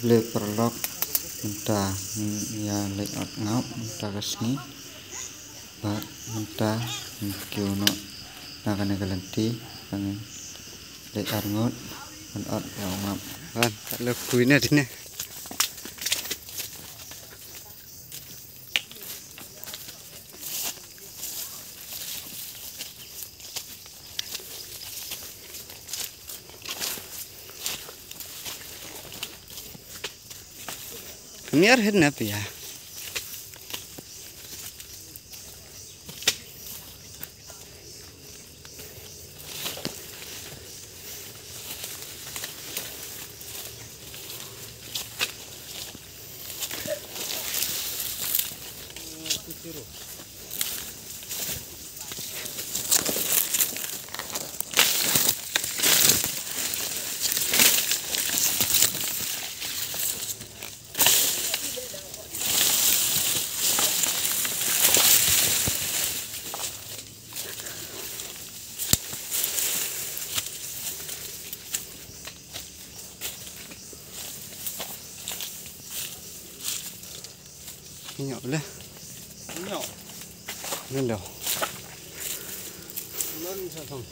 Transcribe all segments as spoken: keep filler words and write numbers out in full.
Khublei paralok, mynta ngin ïa leit ot ngap mynta ka sngi. Bad mynta ngin kiew noh na kane ka lynti ba ngin leit arngut ban ot ïa u ngap. Wan, ta lok kui ne dine. Miar hen na pia. Nyok le. Nyok. Nendo. Non sa thong.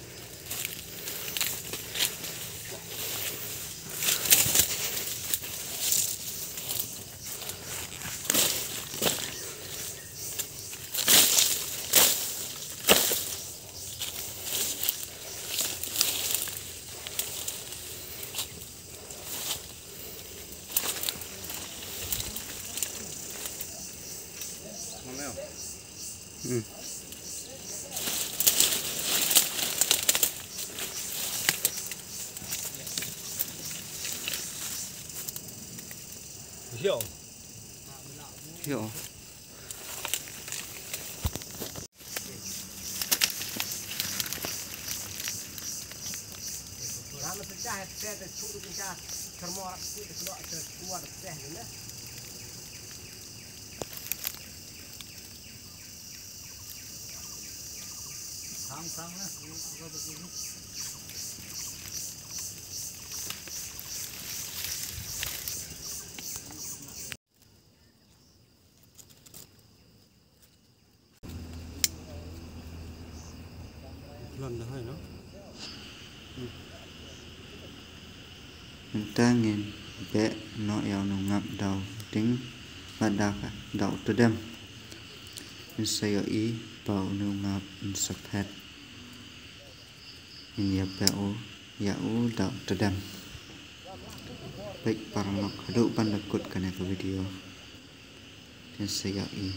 Hmm. Yo. Yo. Mynta ngin beh noh ïa u nongap da u ding bad da u tdem. Ngin sa ïohi ba u nongap un sa phet. Ngin ïa beh u ïa u da u tdem. Peit paralok haduh ban da kut kane ka video. Ngin sa ïohi.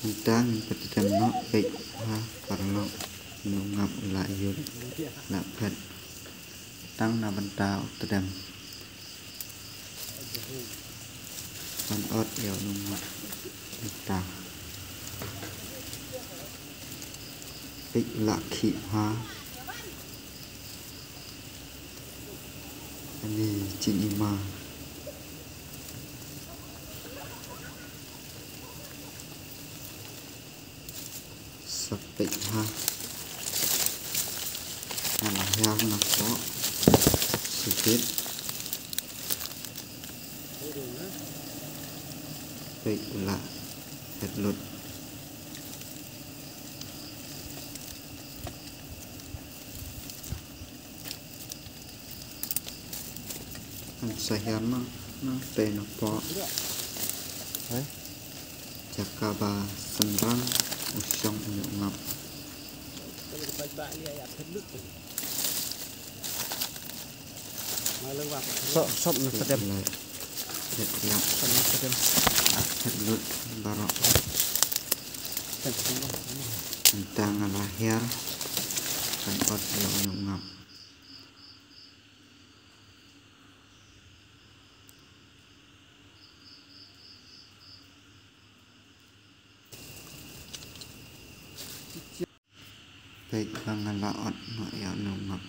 Mynta ngin pyndonkam noh, peit ha paralok, u nongap u la ïoh la phet tang na bynta u tdem. Ban ot ïa u nongap mynta. Peit u la khih bha. Ani jingima. Sa peit ha. Nga la hiar na ko. Sipit. Peit u la phet lut. Sa hiar na, na te na po. Jaka ba synrang u shong une u ngap. Sop, sop na tadem. Jet jet. Sop na tadem. Jet lut baroh. Tang nga la hiar. Kan ot ïa une u ngap. Peit ba nga la ot noh ïa une u ngap.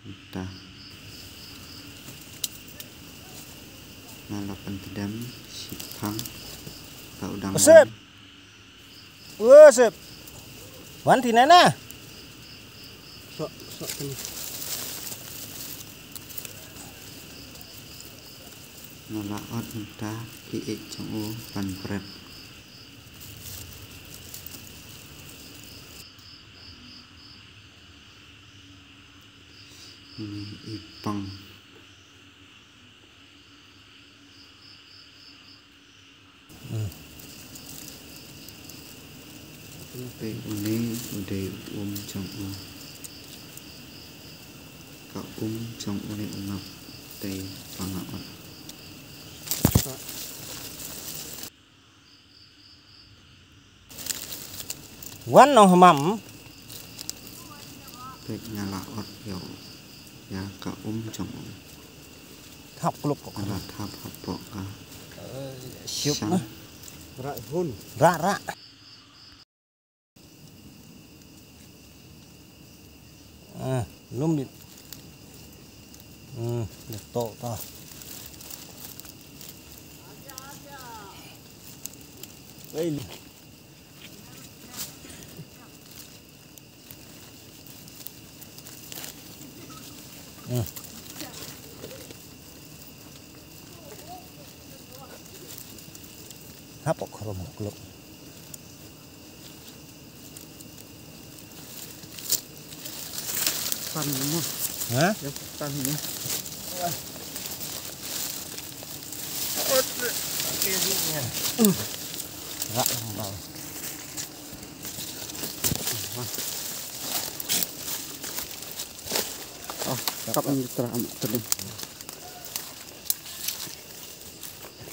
Mynta nga la pyntdem shipang. Ka u dang Asep. Wan. Weh, Sep. Wan tine na. Sok, sok tine. Nga la ot mynta ki ïeit jong u ban bret. Ini ipang. Hmm. Te une u dei u um jong u. Ka um jong une u ngap te panga ot. Wan nong hamam. Peit nga la ot ïa u. Ïa ka um jong u. Thap klop ko. Nga la thap hapoh ka. Eh, siup na. Ra hun. Ra, ra. Ah, lum bit. Hmm, dah tok ta. Hei. Hmm. Hap ko rom klop. Pan mo. Ha? Ya, pan mo. Rak lang bang. Oh, kap ang ditra am tadi.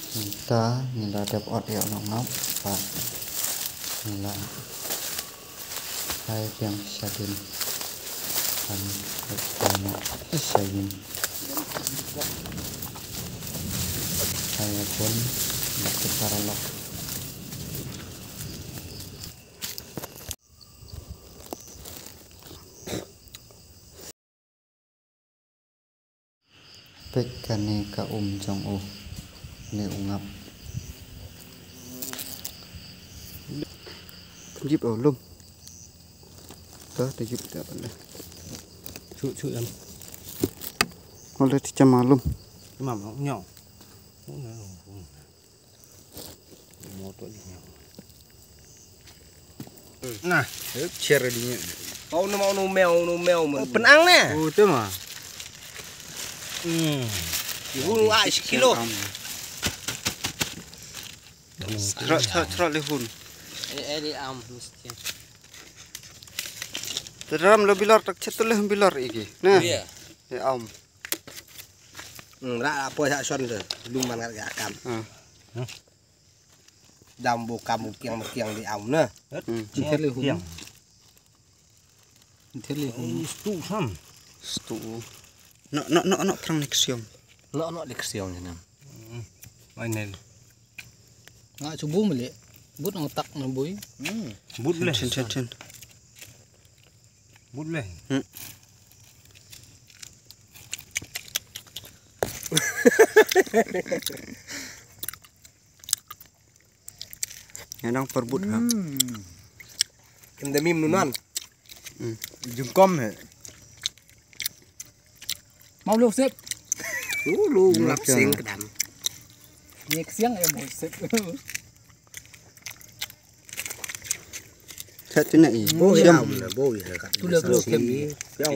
Mynta ngi la dep ot ïa u nongap, bad ngi la hai biang shadien. Kan dep ot shadien. Hai bun, ngi paralok. Peit kane ka um jong u. Ne u ngap. Jip o lum. Ka te jip ta bale. Chu chu em. Ole ti chama lum. Mam no nyong. Mo to di nyong. Nah, cher di nyong. Mau no mau no mèo no mèo mo. Penang ne. Oh, tu ma. Hmm. Ibu nu ah sekilo. Cerot cerot cerot lehun. Eh, eh, di am mesti. Teram lo bilor tak cetul leh bilor iki. Nah. Iya. Ya am. Hmm, ra apa sak son tu. Lum man ngat ga kam. Hmm. Dam bo kam kiang kiang di am na. Hmm. Theli hum. Theli hum. Theli hum. Stu sam. Stu. No no no no prang ni ksiong. No no di ksiong ni nam. Mai nel. Nga chubu mele. But nang tak na bui. Hmm. But le. Chen chen chen. But le. Hmm. Nga dang perbut ha. Hmm. Em da mim nunan. Hmm. Jingkom he. Mau lo sep. Lu lu ngap sing kedam. Ye siang ya mau sep. Satu nak i. Bo ya am na bo ya kat. Tu la bro kem. Ya.